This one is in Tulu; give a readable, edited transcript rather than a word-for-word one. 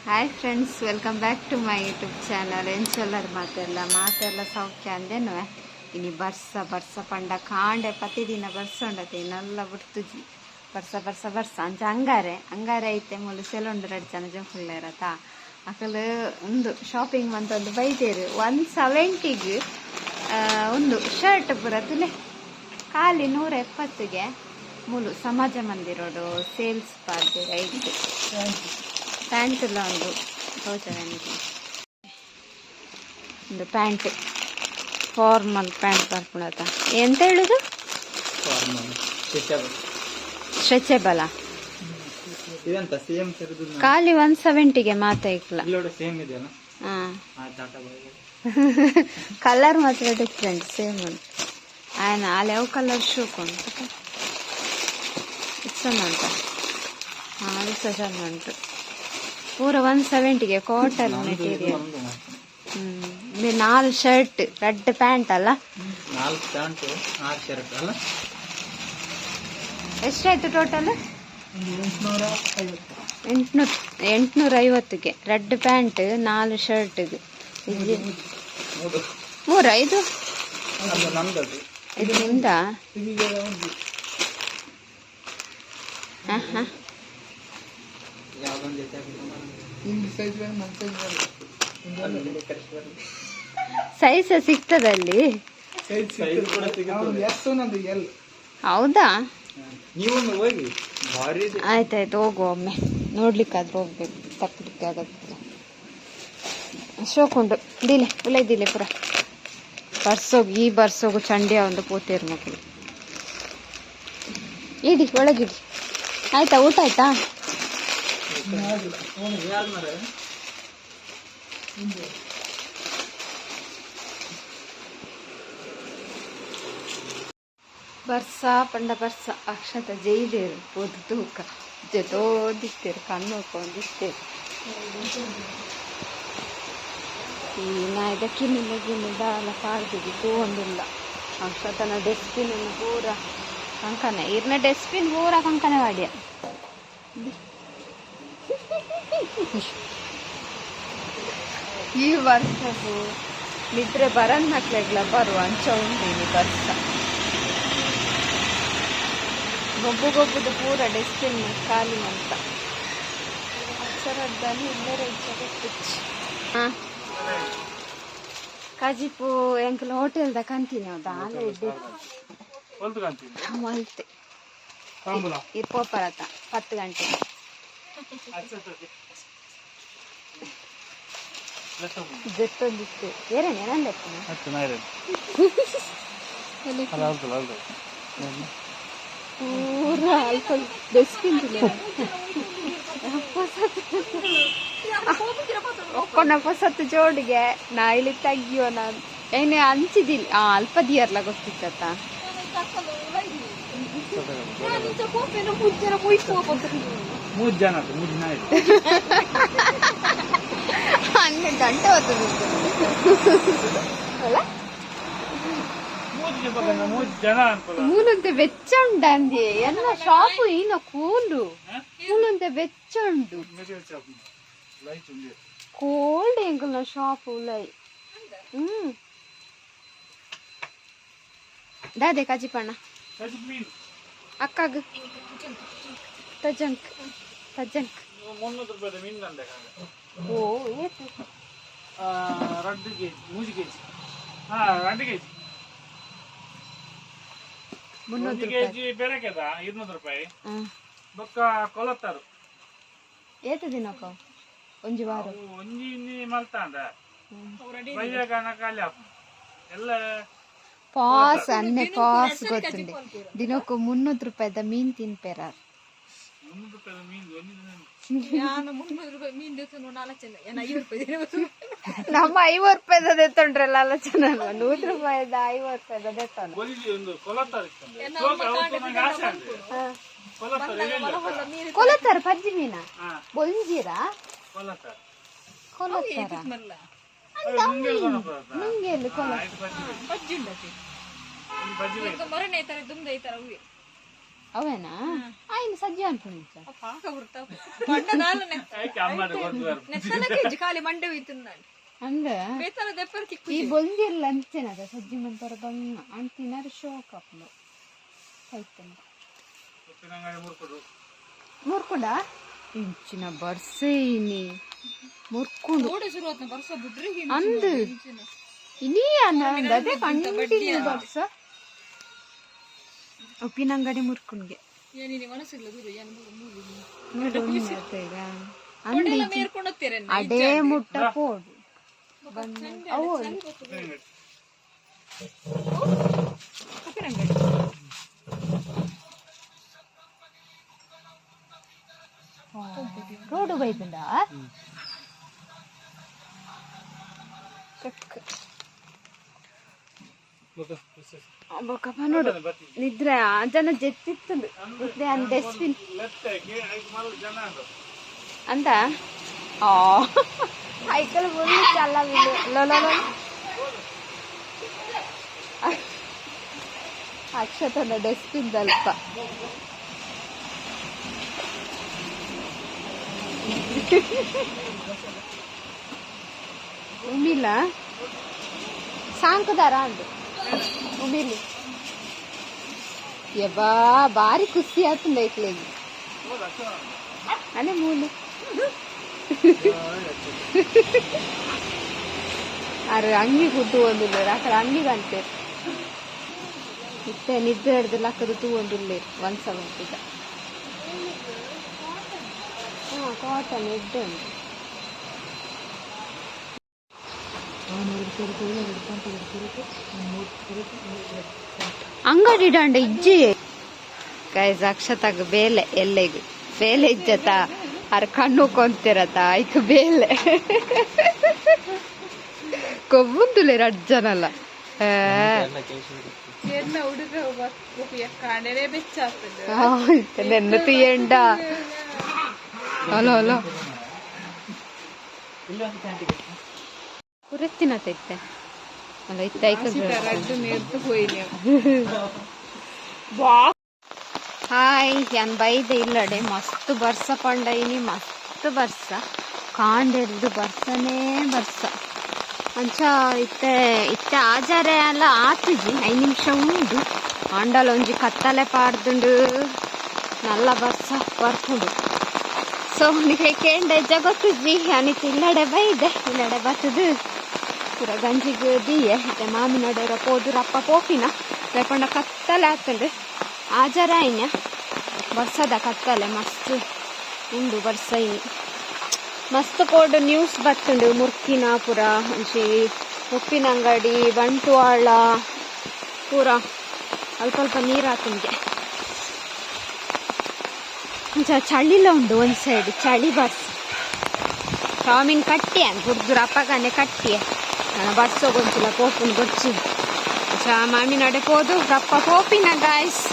Hi friends, welcome back to my YouTube channel. ಎಂಚೊಲ್ಲರ್ ಮಾತೆಲ್ಲ ಮಾತೆಲ್ಲ ಸೌಖ್ಯ ಅಂದೇನು. ಇನಿ ಬರ್ಸ ಬರ್ಸ ಪಂಡ ಕಾಂಡೆ ಪ್ರತಿದಿನ ಬರ್ಸ ಉಂಡತೆ ನಲ್ಲ ಬಿಡ್ತುಜಿ. ಬರ್ಸ ಬರ್ಸ ಬರ್ಸ ಅಂಚ ಅಂಗಾರೆ ಅಂಗಾರೆ ಐತೆ. ಮೂಲು ಸೆಲೊಂಡು ರಡ್ಡ್ ಜನ ಜೋಕುಲ್ಲೇರತ, ಅಕಲ್ ಉಂದು ಶಾಪಿಂಗ್ ಮಂತೊಂದು ಬೈದೇರು. 170ಗ್ ಒಂದು ಶರ್ಟ್ ಪೂರ ತುಲೆ. ಖಾಲಿ 170ಗೆ. ಮೂಲು ಸಮಾಜ ಮಂದಿರೋಡು ಸೇಲ್ಸ್ ಪಾಡ್ದೆರ್. ಐಟ್ ಪ್ಯಾಂಟ್ ಎಲ್ಲ ಒಂದು ತೋಜವೆನಿಗೆ. ಒಂದು ಪ್ಯಾಂಟ್, ಫಾರ್ಮಲ್ ಪ್ಯಾಂಟ್ ಬರ್ಪುಣತ. ಎಂತ ಹೇಳುದು? ಸ್ಟ್ರೆಚಬಲ್. ಇದೆಂತ ಸೇಮ್ ಸರಿದು? ಖಾಲಿ 170ಗೆ ಮಾತ ಇಕ್ಲ. ಇಲ್ಲೋಡು ಸೇಮ್ ಇದೆಯಲ್ಲ. ಹಾ. ಆ ಟಾಟಾ ಬಾಯ್. ಕಲರ್ ಮಾತ್ರ ಡಿಫ್ರೆಂಟ್, ಸೇಮ್ ಉಂಟು. ಆಯ್ನ ಅಲ್ಲಿ ಯಾವ ಕಲರ್ ಶೂಕ್ ಉಂಟು. ಇದು ಚೆಂದ ಉಂಟ. ಹಾಂ, ಅದು ಸಹ ಚೆಂದ ಉಂಟು. ಪೂರ 170ಗೆ ಕಾಟನ್ ಮೆಟೀರಿಯಲ್. ಹ್ಮ್ ನಾಲ್ ಶರ್ಟ್, ರೆಡ್ ಪ್ಯಾಂಟ್ ಅಲ್ಲ? ನಾಲ್ಕು ಪ್ಯಾಂಟು, ಆರು ಶರ್ಟ್ ಅಲ್ಲ? ಎಷ್ಟಾಯ್ತು ಟೋಟಲ್? 800, 850ಕ್ಕೆ ರೆಡ್ ಪ್ಯಾಂಟ್, ನಾಲ್ ಶರ್ಟ್. ಮೂರು. ಮೂರ ಇದು? ಅದು ನಮ್ದದು. ಇದು ನಿಮ್ದಾ? ಹಾ ಹಾ. ಯಾವ್ದೊಂದು ಜೊತೆ. ಅಲ್ಲಿ ಕರೆಕ್ಟ್ ಬರ್ತದೆ. ಸೈಜ್ ಸಿಗ್ತದಲ್ಲಿ? ಸೈಜ್ ಕೂಡ ಸಿಗುತ್ತದೆ. ಹೌದಾ? ನೀವೊಂದು ಹೋಗಿ, ಭಾರಿ ಇದೆ. ಆಯ್ತಾಯ್ತು, ಹೋಗುವ ಒಮ್ಮೆ. ನೋಡ್ಲಿಕ್ಕಾದ್ರೂ ಹೋಗ್ಬೇಕು, ತಪ್ಪಲಿಕ್ಕೆ ಆಗತ್ತೆ. ಶೋಕುಂಡು ದಿಲೆ ಉಲೈ ದಿಲೆ. ಪೂರ ಬರ್ಸೋಗು, ಈ ಬರ್ಸೋಗು ಚಂಡಿಯ ಒಂದು ಪೋತೇರು ಮಕ್ಕಳು. ಇಡಿ, ಒಳಗಿಡಿ. ಆಯ್ತಾ? ಊಟ ಆಯ್ತಾ? ಯಾವ್ದು ಮಾರ್ರೆ? ಬರ್ಸ ಪಂಡ ಬರ್ಸ. ಅಕ್ಷತ ಜೈದೇರು ಪೋದು ತೂಕ ಜೊತೋದಿತ್ತೇರು, ಕಣ್ಣು ಹೋಗ್ಕೊಂಡಿತ್ತೇರು. ಈ ನಾಯಿದ ಕಿನ್ನಿನ ಗಿನ್ನಿ ದಾಲ ಪಾಡ್ದಿದ್ದು ತೂವೊಂದುಲ್ಲ. ಅಕ್ಷತನ ಡಸ್ಟ್ಬಿನ್ ಪೂರ ಕಂಕನೆ. ಇರ್ನ ಡಸ್ಟ್ಬಿನ್ ಪೂರ ಕಂಕನೆ ವಾಡ್ಯ. ಈ ವರ್ಷವು ನಿದ್ರೆ ಬರನ್ ಮಕ್ಳೆಗ್ಲ ಬರುವ ಅಂಚ ಉಂಡಿನಿ ಬರ್ಸ. ಗೊಬ್ಬು ಗೊಬ್ಬುದು ಪೂರ ಡಸ್ಟ್ಬಿನ್ ಖಾಲಿ ಅಂತ ಅಕ್ಷರದ್ದಾನೆ ಇಲ್ಲರೆ. ಹಾಂ, ಕಜಿಪು ಎಂಕಲ್ ಹೋಟೆಲ್ದ ಕಂತೀನಿ. ದಾಲ ಇಡ್ಡೆ ಮಲ್ತೆ. ಇರ್ ಪೋಪರತ 10 ಗಂಟೆ. ಜೊತ್ತೊಂದಿತ್ತು ಏರೇನೆ ನಂದೆಪ್ಪನ. ಪೂರ ಅಲ್ಪ ಡಸ್ಟ್ಬಿನ್ ಒಕ್ಕೊಂಡ ಪೊಸತ್ತು ಜೋಡಿಗೆ. ನಾ ಇಲ್ಲಿ ತಗ್ಗಿಯೋ ನಾನು ಏನೇ ಅಂಚಿದಿಲ್ಲ. ಆ ಅಲ್ಪ ದಿಯರ್ಲ ಗೊತ್ತಿತ್ತತ್ತ. ಮೂರು ಜನ ಆತು, ಮೂರು ಜನ ಆಯ್ತು. 12 ಗಂಟೆ ಹೊತ್ತು ಅಲ್ಲ. ಮೂರು ಜನ, ಮೂರು ಜನ ಅನ್ಕೊಳ್ಳ. ಮೂಲಂತೆ ಬೆಚ್ಚ ಉಂಡ ಅಂದೆ ಎಲ್ಲ ಶಾಪು ಇನ್ನ ಕೂಲು. ಮೂಲಂತೆ ಬೆಚ್ಚ ಉಂಡು. Cold ಎಂಕಲ್ನ shop ಉಲೈ. ಹ್ಮ್ ದಾದೆ ಕಜಿಪಣ್ಣ ಅಕ್ಕಾಗ ತಜಂಕ್ ತಜಂಕ್. 300 ರೂಪಾಯಿ ಮೀನು ತಂದೆ. ಓ, ಏತು? 2 ಕೆಜಿ, 3 ಕೆಜಿ, ಹಾ, 2 ಕೆಜಿ. 300 ಒಂದು ರೂಪಾಯಿ. ಕೆಜಿ ಬೆರಕೆದ 200 ರೂಪಾಯಿ. ಬೊಕ್ಕ ಕೊಲತ್ತಾರು. ಏತು ದಿನಕ್ಕ? ಒಂಜಿ ವಾರ? ಅವು ಒಂಜಿ ಇಂಜಿ ಮಲ್ತಾಂಡ ಬಯ್ಯಗಾನ ಖಾಲಿ ಆಪುಂಡು ಎಲ್ಲ. Pass ಅನ್ನೆ, pass ಗೊತ್ತುಂಡೆ. ದಿನಕ್ಕೂ 300 ರೂಪಾಯಿದ ಮೀನ್ ತಿನ್ಪೇರ. 300 ರೂಪಾಯಿ ಮೀನು ಒಂದು ದಿನ. ನಮ್ಮ 50 ರೂಪಾಯಿದ ತೊಂಡ್ರಲ್ಲ ಅಲ್ಲ, ಚೆನ್ನಾಗಿ 100 ರೂಪಾಯಿದ, 50 ರೂಪಾಯಿದ ದೆತ್ತೊಂಡ. ಒಲಿಜಿ ಒಂದು ಕೊಲತ್ತಾರು ಇತ್ತಂದೆ. ಅವು ನಂಗೆ ಆಸೆ ಆಗಿದೆ. ಕೊಲತ್ತಾರು ಎಲ್ಲಿ? ಕೊಲತ್ತಾರ ಪಜ್ಜಿ ಮೀನ? ಹಾ. ಬೊಂಜಿರಾ? ಕೊಲತ್ತಾರು. ಕೊಲತ್ತಾರ. ಅವು ನುಂಗೇಲ್ ಕೊನಪುರತ್ತ? ನುಂಗೇಲು ಕೊಲ. ಹಾ, ಇದು ಬಜ್ಜಿ ಬೇಕು. ಇದು ಬಜ್ಜಿ ಬೇಕು. ಅವೇನಾ ಆಯ್ನ ಸಜ್ಜೆ ಅನ್ಪುನಿಂಚ. ಪಾಕ ಗುರ್ತ ಪಂಡ ನಾಲನೆ. ಐಕೆ ಅಮ್ಮಡ ಕೊರ್ದು. ನೆತ್ತಲ ಕೆಜಿ ಖಾಲಿ ಮಂಡೆ ಹೋಯ್ತು ನಾನು. ಅಂದ. ಬೇತನ ದೆಪ್ಪರ್ ತಿಕ್ಕು. ಈ ಬೊಂದಿಲ್ಲ ಅಂಚೆನದ ಸಜ್ಜಿ ಮಂತರ ಬಂಗ ಅಂತಿನಾರ ಶೋಕ್ ಅಪ್ಲು ಐತನ. ಉಪ್ಪಿನಂಗಡಿ ಮುರ್ಕುಡು. ಮುರ್ಕೊಂಡ ಇಂಚಿನ ಬರ್ಸೇನಿ ಮುರ್ಕೊಂಡು. ಓಡೆ ಶುರು ಆತ್ನ ಬರ್ಸ ಬಿಡ್ರಿ. ಅಂದು ಇನಿ ಅನ್ನ ಅದೇ ಕಂಟಿನ್ಯೂ ಬರ್ಸ ಉಪ್ಪಿನಂಗಡಿ ಮುರ್ಕುಣ್ಗೆ. ಏನಿನಿ ಮನಸ್ಸಿಲ್ಲ ದೂರ ಏನು ಮೂರು. ನೋಡು ಈಗ ಅಂದು ಮೇರ್ಕೊಂಡು ಹೋಗ್ತೀರ. ಅಡೇ ಮುಟ್ಟ ಪೋಡು ಅವು. ಉಪ್ಪಿನಂಗಡಿ. ರೋಡು ಬೈತುಂಡ. ಬೊಕಪ್ಪ ನೋಡು ನಿದ್ರೆ ಆ ಜನ ಜೆತ್ತಿತ್ತು ನಿದ್ರೆ ಅನ್ ಡಸ್ಟ್ಬಿನ್. ಲೆತ್ತೆ ಐಕ್ ಮಲ್ಲ ಜನ ಉಂಡು. ಅಂತ ಆ ಐಕಲ್ ಬುಲ್ ಚಲ್ಲ ಬಿಲ್ಲು ಲೋ ಲೋ ಲೋ. ಅಕ್ಷತನ ಡಸ್ಟ್ಬಿನ್ ದಲ್ಪ ಉಮಿಲ ಸಾಂಕುದಾರ ಅಂದು ಉಮಿಲಿ ಯಬ್ಬಾ ಬಾರಿ ಖುಷಿ ಆತಂದ ಐಕ್ಲೆಗ್ ಅಲೆ ಮೂಲು ಅರೆ ಅಂಗಿ ಗುದ್ದು ಒಂದಿಲ್ಲ ಅಕಡೆ ಅಂಗಿ ಅಂತೆ ಇತ್ತೆ ನಿದ್ದೆ ಹಿಡ್ದು ಲಕ್ಕದು ತೂ ಒಂದಿಲ್ಲ ಒಂದ್ಸ ಬಂತಿದ್ದ. ಹಾ ಕಾಟನ್ ಎಡ್ಡೆ ಉಂಟು. ಅಂಗಡಿ ಡಾಂಡ ಇಜ್ಜಿ ಗೈಸ್. ಅಕ್ಷತಾಗ ಬೇಲೆ ಎಲ್ಲೆಗ್ ಬೇಲೆ ಇಜ್ಜತ ಅರ್ ಕಣ್ಣು ಕೊಂತಿರತ ಐಕ್ ಬೇಲೆ ಕೊಬ್ಬುಂದುಲೆ ರಡ್ ಜನಲ್ಲ. ಎನ್ನ ಹುಡುಗ ಕಾಣೆನೆ ಬೆಚ್ಚ ಆಗ್ತದೆ. ನೆನ್ನ ತೀಯಂಡ ಹಲೋ ಹಲೋ ಕುರೆತ್ತಿನ ತೈತೆ ಅಲ್ಲ ಇತ್ತ ಐಕ. ರಡ್ಡು ನೇರ್ತು ಹೋಯ್ನಿ. ಹಾಯ್ ಯಾನ್ ಬೈದೆ ಇಲ್ಲಡೆ ಮಸ್ತ್ ಬರ್ಸ ಪಂಡೈನಿ ಮಸ್ತ್ ಬರ್ಸ ಕಾಂಡೆಡ್ದು ಬರ್ಸನೇ ಬರ್ಸ ಅಂಚ ಇತ್ತೆ ಇತ್ತೆ ಆಜಾರೆ ಅಲ್ಲ ಆತುಜಿ 5 ನಿಮಿಷ ಉಂಡು ಆಂಡಲ ಒಂಜಿ ಕತ್ತಲೆ ಪಾಡ್ದುಂಡು ನಲ್ಲ ಬರ್ಸ ಬರ್ಪುಂಡು. ಸೊ ನಿಗೆ ಕೇಂಡ ಜಗತ್ತುಜಿ ಅನಿತ್ ಇಲ್ಲಡೆ ಬೈದೆ ಇಲ್ಲಡೆ ಬತ್ತದು ಪೂರ ಗಂಜಿಗ್ ದೀಯೆ ಇತ್ತೆ ಮಾಮಿನಡೆ ಪೋದು ರಪ್ಪ ಪೋಪಿನ ದಾಯೆಪಂಡ ಕತ್ತಲೆ ಆತುಂಡು ಆಜಾರ ಆಯ್ನ ಬರ್ಸದ ಕತ್ತಲೆ ಮಸ್ತ್ ಉಂಡು ಬರ್ಸ ಇನಿ ಮಸ್ತ್ ಕೋಡ್ ನ್ಯೂಸ್ ಬತ್ತುಂಡು ಮುರ್ಕಿನ ಪುರ ಒಂಜಿ ಉಪ್ಪಿನಂಗಡಿ ಬಂಟ್ವಾಳ ಪೂರ ಅಲ್ಪ ಅಲ್ಪ ನೀರಾತುಂಗೆ ಅಂಚ ಚಳಿಲ ಉಂಡು ಒಂದ್ ಸೈಡ್ ಚಳಿ ಬರ್ಸ ಟಾಮಿನ್ ಕಟ್ಟಿ ಬುಡ್ದುರ ಅಪ್ಪಗನೆ ಕಟ್ಟಿ ನಾನು ಬರ್ಸೋಗೊಂತಿಲ್ಲ ಪೋಪುನ್ ಬೊರ್ಚಿ ಅಂಚ ಮಾಮಿನಡೆ ಪೋದು ರಪ್ಪ ಪೋಪಿನ ಗಾಯ್ಸ್.